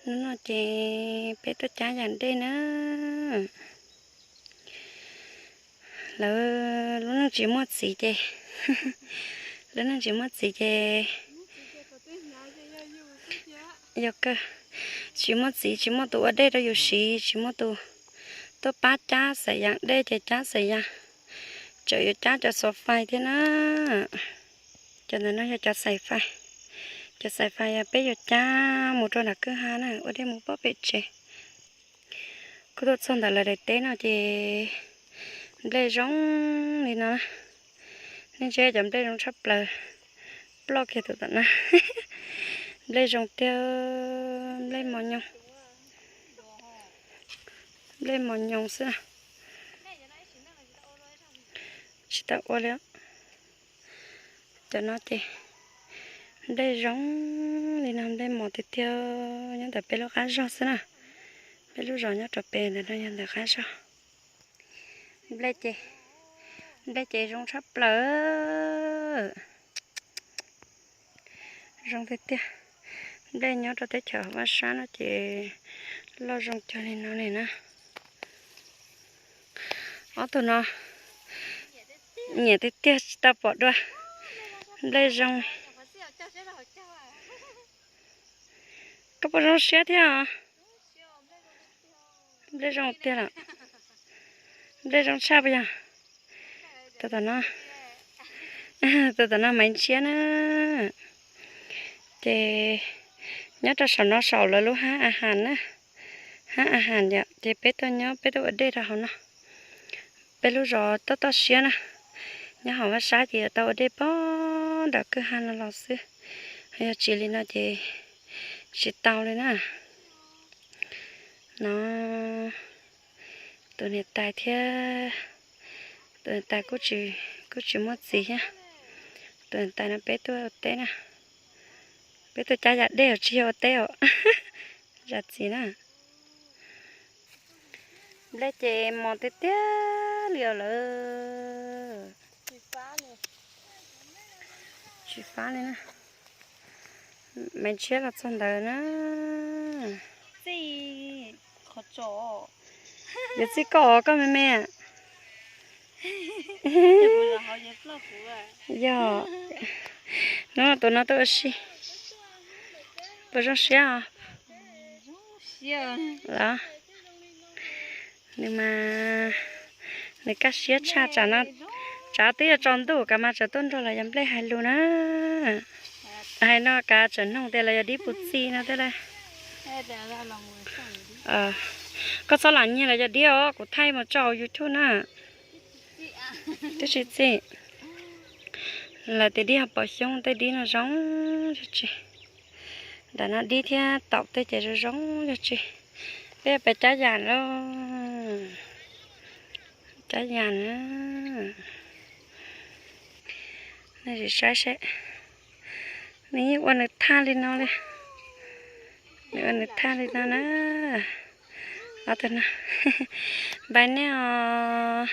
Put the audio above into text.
Hnub no ces peb tuaj cab yam dej na. Lawv lub neej tsis muaj txiv ces, lub neej tsis muaj txiv ces yog kawg, tsis muaj txiv, tsis muaj tus ua dej rau yus siv, tsis muaj tus tuaj pab cab xaim yas dej ces cab xaim yas, tseem yuav cab cov xov fais thiab na. Cov ntawm no yog cov xaim fais, cov xaim fais yog peb yuav cab mus rau nram kwj ha na, ua dej mus pob pem tsev. Kuv tuaj txog ntawm lawv daim teb no ces nplej zoo li no. Nej ntsia cov nplej zoo tshaj plaws, ploj kiag tus tom no. Nplej zoo tiag, nplej mos nyoos, nplej mos nyoos xwb. Tsis tau ua li. Cov no ces nplej zoo li no, nplej mos tiag tiag. Nyob ntawm peb lub qab zog xwb na, peb lub zos nyob rau pem ntawm no yog ntawm qab zog. Nplej ces, nplej ces zoo tshaj plaws, zoo tiag tiag. Nplej nyob rau teb chaws vaj sab no ces loj zoo cuag li no li na. Ob tug no nyiam tiag tiag tsis tau pom dua. Nplej zoo. Koj puas zoo siab thiab os? Nplej zoo tiag lawm. Nplej zoo tshaj puas yog? Tus tom no, tus tom no Maiv Ntshiab na. Ces nyob rau saum no saum lawv lub hab a has na, hab a has yom, ces peb tuaj nyob peb tuaj ua dej rau hauv no. Peb lub zos toj toj siab na, nyob hauv vaj sab ces yuav tau ua dej puag nram kwj ha no los xwb, yog tsis li no ces tsis tau li na. No, tus niam tais thiab, tus niam tais kuj tsis, kuj tsis muaj txiv thiab. Tus niam tais no peb tuaj ua teb na, peb tuaj cab yam dej os tsis yog ua teb os, zam txim na. Nplej ces mos tiag tiag li os lawm. Tsis fab li na. Maiv Ntshiab los txog ntawd na. Yuav txij koj os, koj me me. Yog, hnub no tus no tuaj ua si, puas zoo siab os? Los, nws mas nws kaj siab tshaj tsam no, tsam twb yuav tsaus ntuj kav mas tseem tuaj nrog lawv yog nplej hais lus na. Hais no kav tseem noog tias lawv yog dib puas txi no thiab lauj. Koj txhob lam nyiag lawv yog dib os, kuv thaij mus tso hauv YouTube na. Twb tsis txi. Lawv tias dib hauv paus xyoob tej dib no zoo yog tsi. Nram no dib thiab taum tej ces zoo zoo yog tsi. Peb pais cab yam lauj. Cab yam na. Nej sim saib seb. Nws yeej ua nws thaj li no li. Nws ua nws thaj li no na. Ob tug no. Npais nej os.